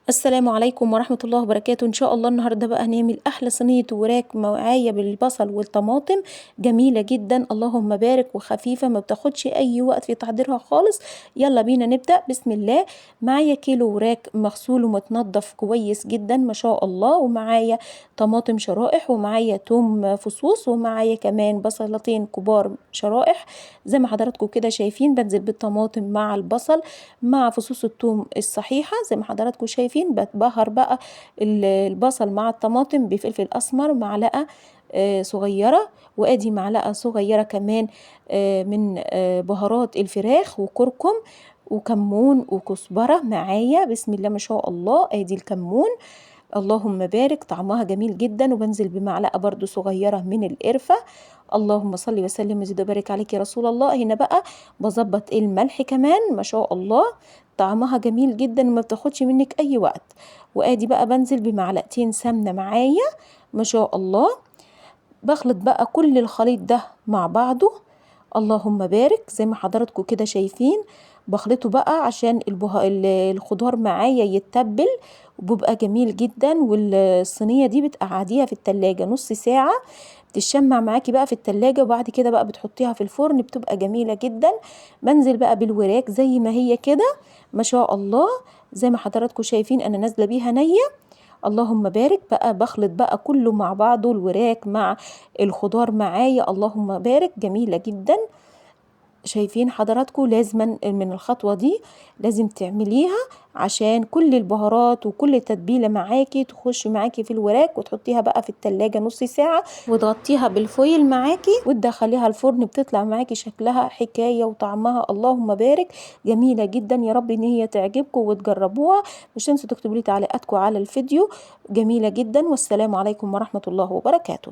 السلام عليكم ورحمة الله وبركاته. إن شاء الله النهاردة بقى هنعمل أحلى صينية وراك معايا بالبصل والطماطم، جميلة جدا اللهم بارك، وخفيفة ما بتاخدش أي وقت في تحضيرها خالص. يلا بينا نبدأ بسم الله. معايا كيلو وراك مغسول ومتنضف كويس جدا ما شاء الله، ومعايا طماطم شرائح، ومعايا توم فصوص، ومعايا كمان بصلتين كبار شرائح زي ما حضراتكم كده شايفين. بنزل بالطماطم مع البصل مع فصوص التوم الصحيحة زي ما حضراتكم شايفين. بتبهر بقى البصل مع الطماطم بفلفل اسمر معلقه صغيرة، وادي معلقه صغيرة كمان من بهارات الفراخ، وكركم وكمون وكزبره معايا بسم الله ما شاء الله. ادي الكمون اللهم بارك، طعمها جميل جدا. وبنزل بمعلقه برضو صغيرة من القرفه، اللهم صل وسلم وزد وبارك عليك يا رسول الله. هنا بقى بظبط الملح كمان ما شاء الله، طعمها جميل جدا وما بتاخدش منك اي وقت. وادي بقى بنزل بمعلقتين سمنه معايا ما شاء الله. بخلط بقى كل الخليط ده مع بعضه اللهم بارك زي ما حضراتكم كده شايفين. بخلطه بقى عشان الخضار معايا يتبل وبيبقى جميل جدا. والصينيه دي بتقعديها في التلاجة نص ساعة تشمع معاكي بقى في التلاجة، وبعد كده بقى بتحطيها في الفرن بتبقى جميلة جدا. بنزل بقى بالوراك زي ما هي كده ما شاء الله، زي ما حضراتكم شايفين انا نازله بيها نيه اللهم بارك. بقى بخلط بقى كله مع بعضه، الوراك مع الخضار معايا اللهم بارك، جميلة جدا. شايفين حضراتكم لازما من الخطوة دي لازم تعمليها عشان كل البهارات وكل التتبيله معاكي تخش معاكي في الوراك، وتحطيها بقى في التلاجة نص ساعة وتغطيها بالفويل معاكي وتدخليها الفرن، بتطلع معاكي شكلها حكاية وطعمها اللهم بارك جميلة جدا. يا رب ان هي تعجبكم وتجربوها. مش تنسوا تكتبوا لي تعليقاتكم على الفيديو، جميلة جدا. والسلام عليكم ورحمة الله وبركاته.